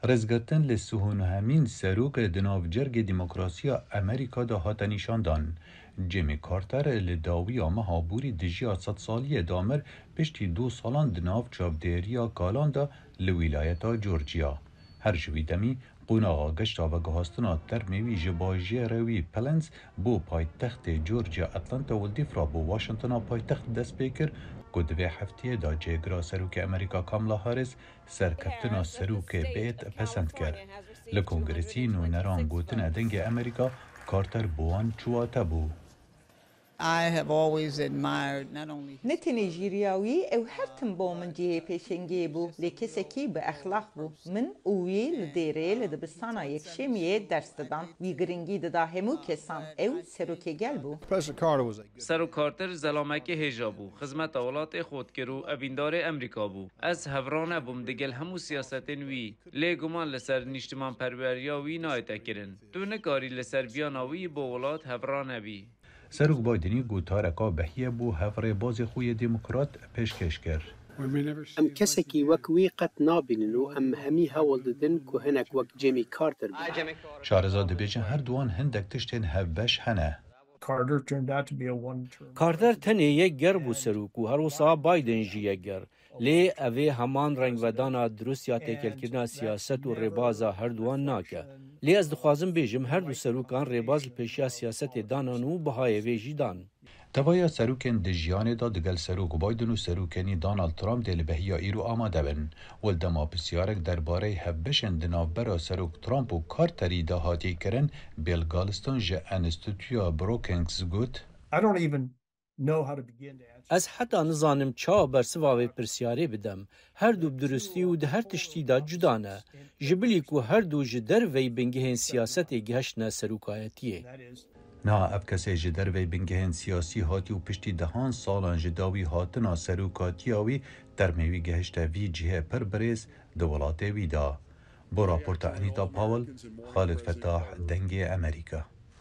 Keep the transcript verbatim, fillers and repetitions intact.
Rêzgirtin li sih û nehemîn serok di nav Cergê Demokrasiya Amerîka de hate nîşandan. Jimmy Carter li dawiya meha borî di jiya sedsaliyê de mir, piştî du salan di nav çavdêriya kalan de li wîlayeta Georgia. Her ji wî demî, qonaxa geşta veguhastina termê wî ji bajêre wî Plains bo paytextê Georgia Atlanta û li dîf re bo Washingtona paytext dest pê kir, ku di vê heftiyê de cêgira serokê Amerîka Kamala Harris serkeftina serokê bêt pesend kir. Li kongresî nûneran gotine Dengê Amerîka, Carter bo wan çiwate bû. I have always admired not only his Ne tenê jîriya wî, ew her tim bo min cihê pêşengiyê bû, lê kesekî bi exlaq bû. Min û wî li dêrê li dibistana yekşemiyê ders didan. Wî giringî dida hemû kesan. Ew serokê gel bû. President Carter was a Serok Carter zelamekî hêja bû, xizmeta welatê xwe dikir û evîndarê Amerîka bû. Ez hevra nebûm digel hemû siyasetên wî, lê guman li ser nîştimanperweriya wî nayête kirin. Tu nikarî li ser biyana wî bo welat hevra nebî. Serok Bidenî gotareka behiyê bo hevrêbazê xwe yê demokrat pêşkêş kir. Em kesekî wek wî qet nabînin û em hemî hewl didin ku hinek wek Jimmy Carter bin. Şareza dibêjin her duwan hindek tiştên hevbeş hene. Carter turned out to be a one-term Carter tenê yek ger bû serok û her wisa Biden jî yek ger. Lê ev ê heman rengvedana dirust ya têkelkirina siyaset û rêbaza her duwan nake. Lê ez dixwazim bêjim, her du serokan rêbaz li pêşiya siyasetê danan û bihayê vê jî dan. Tevaya serokên di jiyanê de digel Serok Biden û Serokê nî Donald Trump dê li behiya îro amade bin. Û li dema pisyarek derbarey hevbeşên di navbera Serok Trump û Carterî de hatiye kirin, Bill Galston ji Enstîtuya Brookings got, I don't even know how to begin to answer. Ez heta nizanim çawa bersiva vê pirsyarê bidem. Her du bi durustî û di her tiştî de cuda ne. Ji bilî ku her du ji derveyî bingehên siyasetê gihiştine serokayetiyê. That is Niha ev kesê ji derveyî bingehên siyasî hatî û piştî dehan salan ji dawî hatina serokatiya wî, termê wî gihişte vî cihê pir birêz di welatê wî de. Bo raporta Anita Powell, Xalid Fetah, Dengê Amerîka.